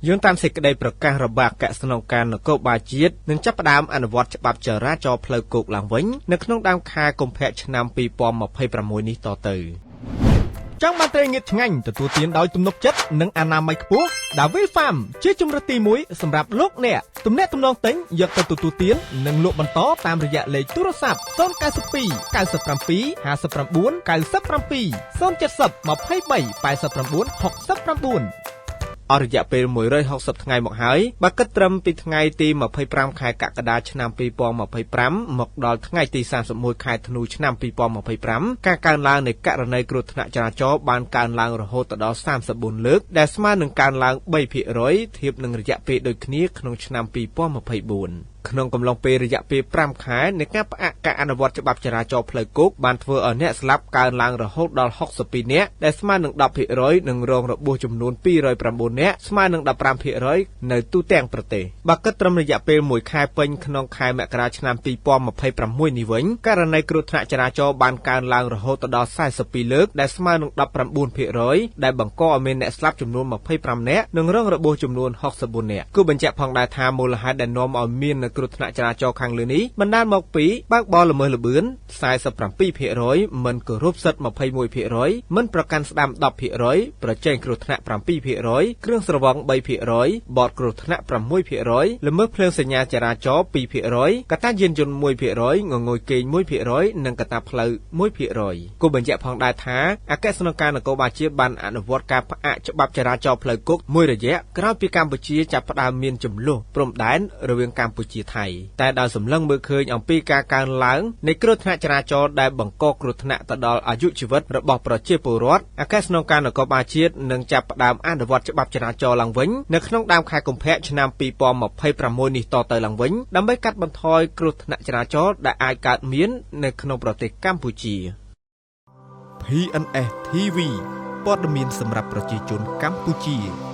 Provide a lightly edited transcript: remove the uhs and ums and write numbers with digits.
យោងតាមសេចក្តីប្រកាសរបស់អគ្គស្នងការនគរបាលជាតិនឹងចាប់ផ្ដើមអនុវត្តច្បាប់ចរាចរណ៍ផ្លូវគោកឡើងវិញនៅក្នុងដើមខែកុម្ភៈឆ្នាំ2026នេះតទៅ។ ចង់បានត្រីងៀតឆ្ងាញ់ទទួលទានដោយទំនុកចិត្តនិងអនាម័យខ្ពស់ដាវីលហ្វាមជាជម្រើសទី1សម្រាប់លោកអ្នកទំនាក់ទំនងទិញយកទៅទទួលទាននិងលក់បន្តតាមរយៈលេខទូរស័ព្ទ092 97 59 97 070 23 89 69អស់រយៈពេល160ថ្ងៃមកហើយបើគិតត្រឹមពីថ្ងៃទី25ខែកក្កដាឆ្នាំ2025មកដល់ថ្ងៃទី31ខែធ្នូឆ្នាំ2025ការកើនឡើងនៃករណីគ្រោះថ្នាក់ចរាចរណ៍បានកើនឡើងរហូតដល់34លើកដែលស្មើនឹងកើនឡើង3%ធៀបនឹងរយៈពេលដូចគ្នាក្នុងឆ្នាំ2024ក្នុងកំឡុងពេលរយៈពេល5ខែនៃការផ្អាកការអនុវត្តច្បាប់ចរាចរណ៍ផ្លូវគោកបានធ្វើឲ្យអ្នកស្លាប់កើនឡើងរហូតដល់62នាក់ដែលស្មើនឹង10%និងរងរបួសចំនួន209នាក់ស្មើនឹង15%នៅទូទាំងប្រទេសបើគិតត្រឹមរយៈពេល1ខែពេញក្នុងខែមករាឆ្នាំ2026នេះវិញករណីគ្រោះថ្នាក់ចរាចរណ៍បានកើនឡើងរហូតដល់42លើកដែលស្មើនឹង19%ដែលបង្កឲ្យមានអ្នកស្លាប់ចំនួន25នាក់និងរងរបួសចំនួន64នាក់គូបញ្ជាក់ផងដែរថាមូលហេតុដែលនាំឲ្យមាននៅគ្រោះថ្នាក់ចរាចរណ៍ខាងលើនេះបណ្ដាលមកពីបើកបរល្មើសល្បឿន47%មិនគោរពសិទ្ធិ21%មិនប្រកាន់ស្ដាំ10%ប្រជែងគ្រោះថ្នាក់7%គ្រឿងស្រវឹង3%បតគ្រោះថ្នាក់6%ល្មើសភ្លើងសញ្ញាចរាចរណ៍2%កត្តាយានយន្ត1%ងងុយគេង1%និងកត្តាផ្លូវ1%គូបញ្ជាក់ផងដែរថាអគ្គស្នងការនគរបាលជាតិបានអនុវត្តការផ្អាកច្បាប់ចរាចរណ៍ផ្លូវគោកមួយរយៈក្រោយពីកម្ពុជាចាប់ផ្ដើមមានចំនួនព្រំដែនរវាងកម្ពុជាថៃតែដោយសម្លឹងមើលឃើញអំពីការកើនឡើងនៃគ្រោះថ្នាក់ចរាចរណ៍ដែលបង្កគ្រោះថ្នាក់ទៅដល់អាយុជីវិតរបស់ប្រជាពលរដ្ឋអគ្គស្នងការនគរបាលជាតិនឹងចាប់ផ្ដើមអនុវត្តច្បាប់ចរាចរណ៍ឡើងវិញនៅក្នុងដើមខែកុម្ភៈឆ្នាំ2026នេះតទៅឡើងវិញដើម្បីកាត់បន្ថយគ្រោះថ្នាក់ចរាចរណ៍ដែលអាចកើតមាននៅក្នុងប្រទេសកម្ពុជា PNS TV ព័ត៌មានសម្រាប់ប្រជាជនកម្ពុជា។